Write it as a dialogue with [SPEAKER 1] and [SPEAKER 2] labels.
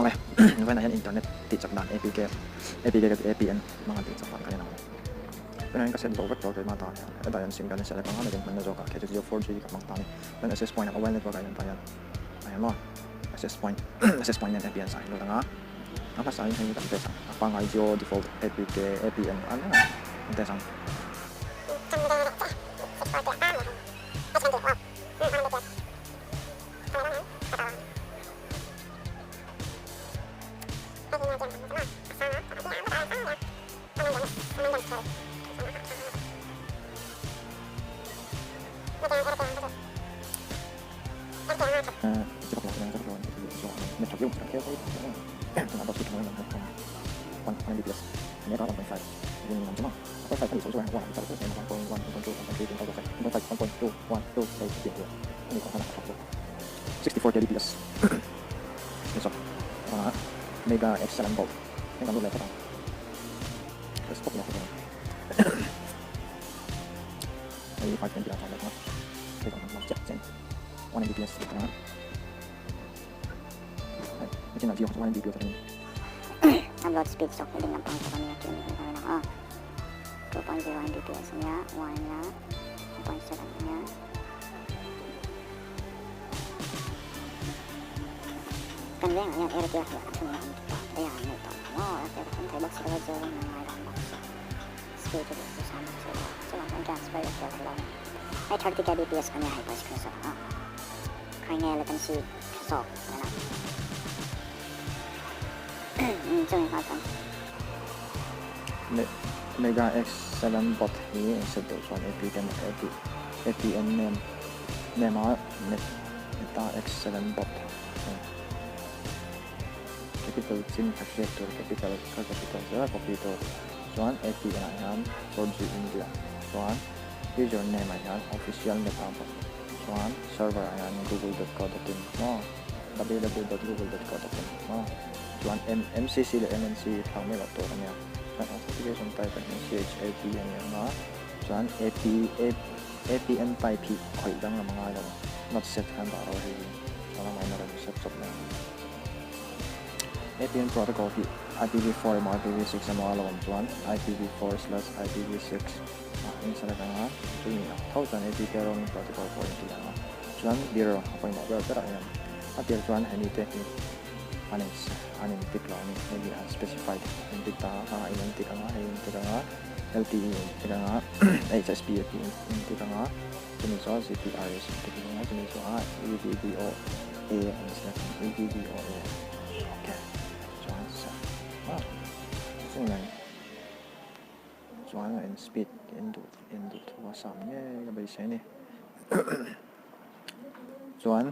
[SPEAKER 1] Ok, vawiinah hian internet tih chak dan APK, APK ka ti APN hmanga tih chak dan ka en ang. Tunah hian ka set zo vek tawh keimah tah hian hetah hian sim kan select anga nakin hmanna zawkah khi chu Jio 4G ka hmang ta a ni. Chuan access point ah mobile network ah hian tah hian a hian maw access point access point hian APN sa hi lut anga a hmasa in hei hi kan test ang a pangngai Jio default APK APN a nia kan test ang. Mega X7 Gold heng kan lut leh phawt ang. Desktop leh phawt ang. Hei 520 a tha leh thung a. Hei kan hmang chiah chiah 1 Mbps a tha. Hei nichinah Jio 1 Mbps atangin.
[SPEAKER 2] Upload speed zawk hi ding lampang zawk ania tih ni ang a. 2.0 Mbps ania, 1 ania, 1.7 ania. Kan vengah hian Airtel hi a thunna an ti tawh daih a, an nei tawh lo maw? Airtel ka thun thei bawk si lo a, Jio in a ngai lo bawk si, speed hi duh chu sang bawk si lo a, chuvang chuan transfer Airtel thei lo a ni. Hei 30 kbps a nia hei pawh screenshot ang a, khawi nge latency tha zawk nen a chumi hma chuan.
[SPEAKER 1] Mega X7 bot hi set deuh chuan APN APN name name a net meta X7 bot hei capital chin kha hriat tur capital kha capital zel a copy tur chuan APN ah hian 4G India chuan user name ah hian official meta bot chuan server ah hian google dot co dot in maw www dot google dot co dot in maw chuan MCC leh MNC thlak mai loh tur a nia chuan authentication type ah hian CHAP a ni ang a chuan AP APN type hi khawih danglam a ngai lo a, not set khan dah ro hei hi chuan amah in a rawn set chawp mai ang. APN protocol hi IPv4 emaw IPv6 emaw a lo awm chuan IPv4 slash IPv6 ah in select ang a, chumi ang tho chuan APK roaming protocol pawh in ti ang a, chuan dir a pawimawh ber berah hian a tir chuan hemi te hi an in an in tick lo a ni, hei hi unspecified in tick ta a, a in an tick ang a, hei in tick ang a. LTE in tik anga HSPAP in tik anga chumi chu GPRS in tik anga chumi chu a EVVOA an select ang EVVOA ok chuan sa a chumi mai chuan in speed in duh in duh thu a sam ngei ka beisei a ni chuan.